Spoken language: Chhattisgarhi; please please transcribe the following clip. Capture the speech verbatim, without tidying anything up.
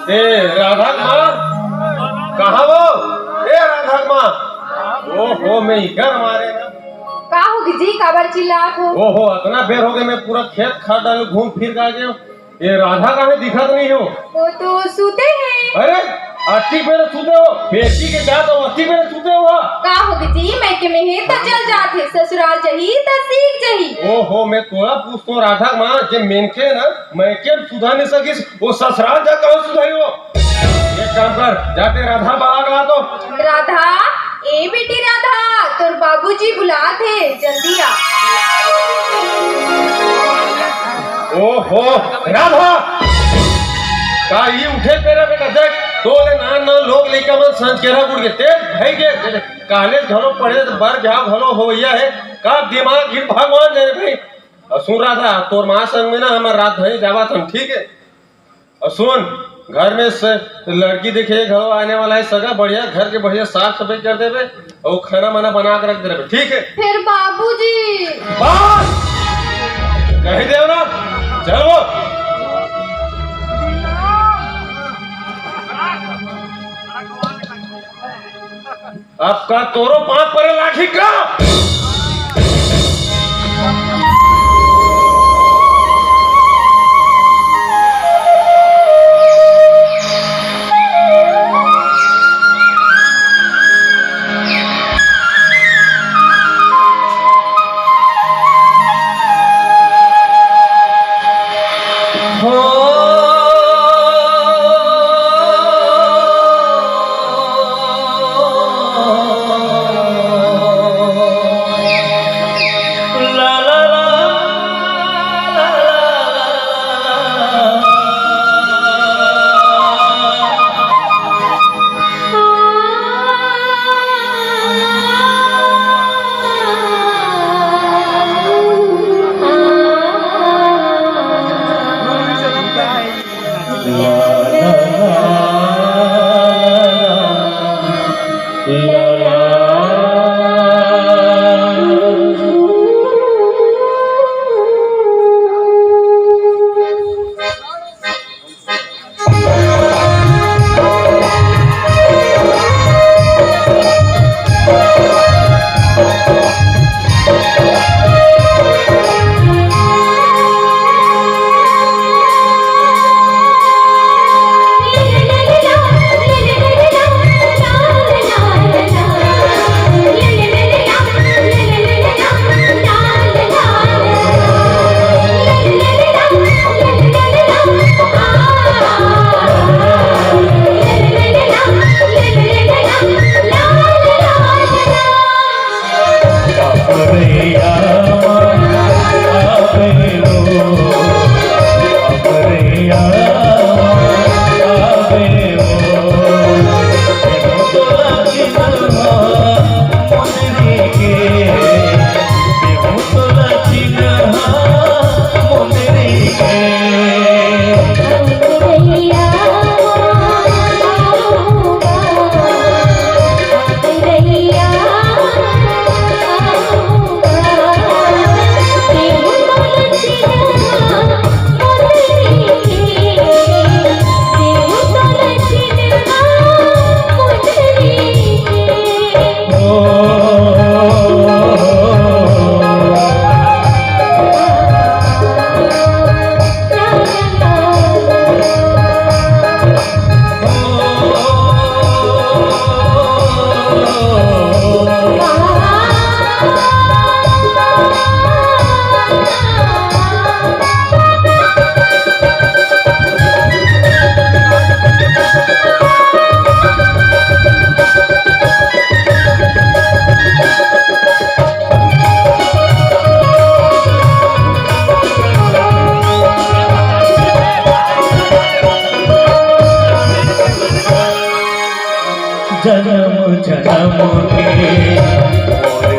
ए राधा माँ, कहाँ वो? ए राधा माँ, ओहो, मैं इकर मारे ना। का होगे जी, काबर चिल्लात हो? ओहो, अतना बेर होगे, मैं पूरा खेत खार डाले घूम फिर के आ गया। ए राधा काहे दिखत नहीं हो? वो तो सूते हैं। अरे, अत्ती बेर सूते हो, बेटी के जात हो, अत्ती बेर सूते हो? का होगे जी, मइके में हे त चल जात हे, ससुराल जही त सीख जही। ओहो, मैं तोला पूछतो राधा माँ, जे मेनके ना मइके में सुधर नहीं सकिस, वो ससुराल जा कहाँ सुधरी हो? एक काम कर, जाते राधा बला के ला तो। राधा, ए बेटी राधा, तोर बाबूजी बुलात हे, जल्दी आ। ओहो, राधा, का ई उठे तेरा बेटा? देख, तोले नान नान लोग लइका मन संस्केरा गुड़ के तेज भई के कॉलेज घलो पढ़े, बर ब्याह घलो होवइया हे, का दिमाग हिल भगवान जाने भाई। अउ सुन राधा, तोर माँ संग में ना हमर रात भरी जावत हन, ठीक है? अउ सुन, घर में से लड़की देखे घलो आने वाला है सगा, बढ़िया घर के बढ़िया साफ सफाई कर देबे अउ खाना माना बना के रख देबे, ठीक है? फिर बाबूजी। बस! कही देव ना, चल वो। अब का तोरो पाँव परे लागही का? जन्म जन्म के मोर